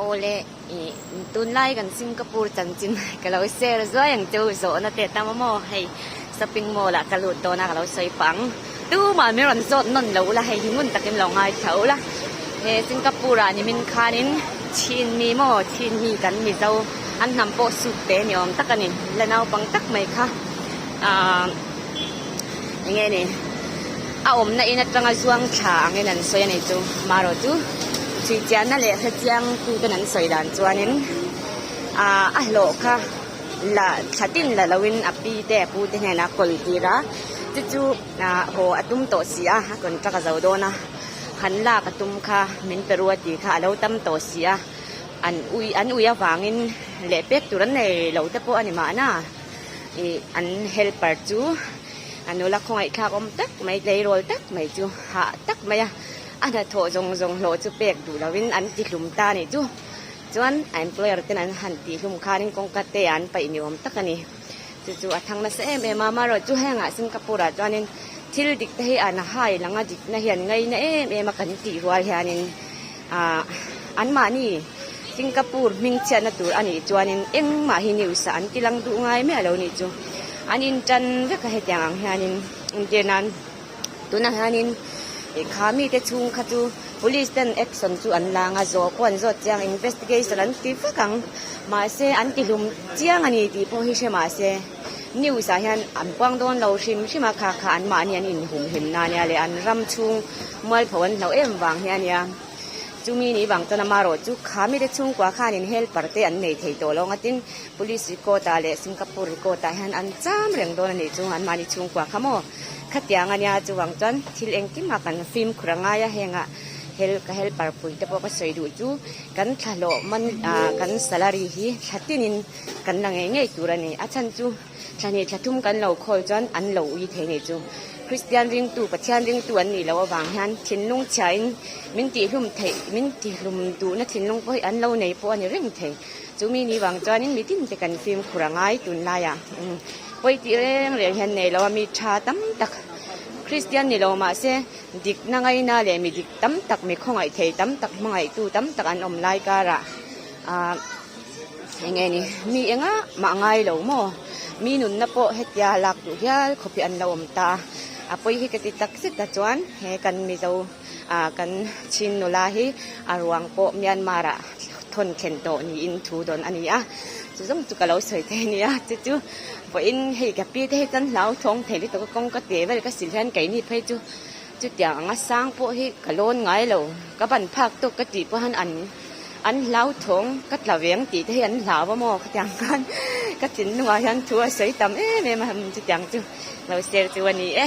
Awle ih tunlai kan Singapore chanchin ka lo share zuai ang chu zawhna te tam a maw hei shopping mall ah ka lut dawn a ka lo sawi pah ang tumah min rawn zawt nawn lo ula hei hi ngun takin lo ngaithla ula he Singapore ah nimin khanin chhin mi maw chhin mi kan Mizo an hnam pawh suk te ni awm tak a ni la naupang tak mai kha ahh eng nge ni a awmna in atanga zuang thla angin an sawi a ni chu marawh chu chhuichiahna leh hrechiang tu ten an sawi dan chuanin ahh a hlawh kha la thla tin la loin a pi te a pu te hnenah a kawl tir a chu chu ahh haw a tum tawh si a a contract a zo dawn a han lak a tum kha min pe ru a tih kha a lo tam tawh si a an ui an ui avangin leh pek tur an nei lo te pawh a ni mahna. Ih an helper chu a nula khawngaih thlak awm tak mai tleirawl tak mai chu hah tak mai a a hnathawh zawng zawng hlawh chu pek duh lovin an ti hlum ta a nih chu chuan a employer ten an han tih hlum khanin kawngka te an paih ni awm tak a ni chu chu a thang nasa em em a amaherawh chu hengah Singapore ah chuanin thil dik te hi an hai lang a dikna hi an ngaina em em a kan tih rual hianin. Ahh anmahni Singapore hming chhiatna tur a nih chuanin engmah hi news ah an ti lang duh ngai miah lo nih chu. An intan vek a hetiang ang hianin entir nan tunah hianin ih kha mite chhung kha chu police ten action chu an lang a zawh pawh an zawt chiang investigation an ti vek ang mahse an ti hlum chiang a ni tih pawh hi hre mahse news ah hian an puang dawn lo hrim hrim a kha kha anmahni an inhumhim na ania leh an ram chhung Mualpho an hlauh em vang hi a nia. Chumi ni vang chuan amarawh chu kha mite chhungkua khanin helper te an nei thei tawh lo ang a tin police record ah leh Singapore record ah hian an cham reng dawn a nih chu anmahni chhungkua kha maw khatiang a nia chuvang chuan thil engkim ah kan fimkhur a ngai a hengah hel ka helper pui te pawh ka sawi duh chu kan thlahlawh man ah kan salary hi thla tinin kan la ngei ngei tur a ni a chhan chu Thla hnih thla thum kan lo khawl chuan an lo ui thei nih chu. Kristian ringtu, Pathian ringtu an nih loh avang hian thinlung chhiain min tihlum theih, min tihlum duhna thinlung pawh hi an lo nei pawh a ni reng thei. Chu mi ni vang chuanin mi tinte kan fimkhur a ngai tunlaiah pawi tih reng reng hian nei lo a, mi tha tam tak Kristian ni lo mahse dikna ngaina leh mi dik tam tak, mi khawngaih thei tam tak, hmangaihtu tam tak an awm lai karah ah. Eng nge ni? Mi enga mah ngai lo maw? Mi nunna pawh hetia lak duh hial khawp hi an lo awm ta a. A pawi hi ka ti tak zet a chuan he kan Mizo ah kan Chin nula hi a ruang pawh Myanmar ah thawn thlen tawh niin thu dawn a ni a. Chu zawng chu ka lo sawi thei a nia. Chu chu vawiin hei ka pi te hi chuan hlauthawng thei lutuk a kawng ka teh vel ka sil hian keini phei chu chutiang anga sang pawh hi ka lawn ngai lo. Ka ban phak tawk ka tih pawh hian an. An hlauthawng ka tla veng tih te hi an hlau a maw khatiang khan ka thinlungah hian thu a sawi tam em em a chutiang chu lo share chu a ni e.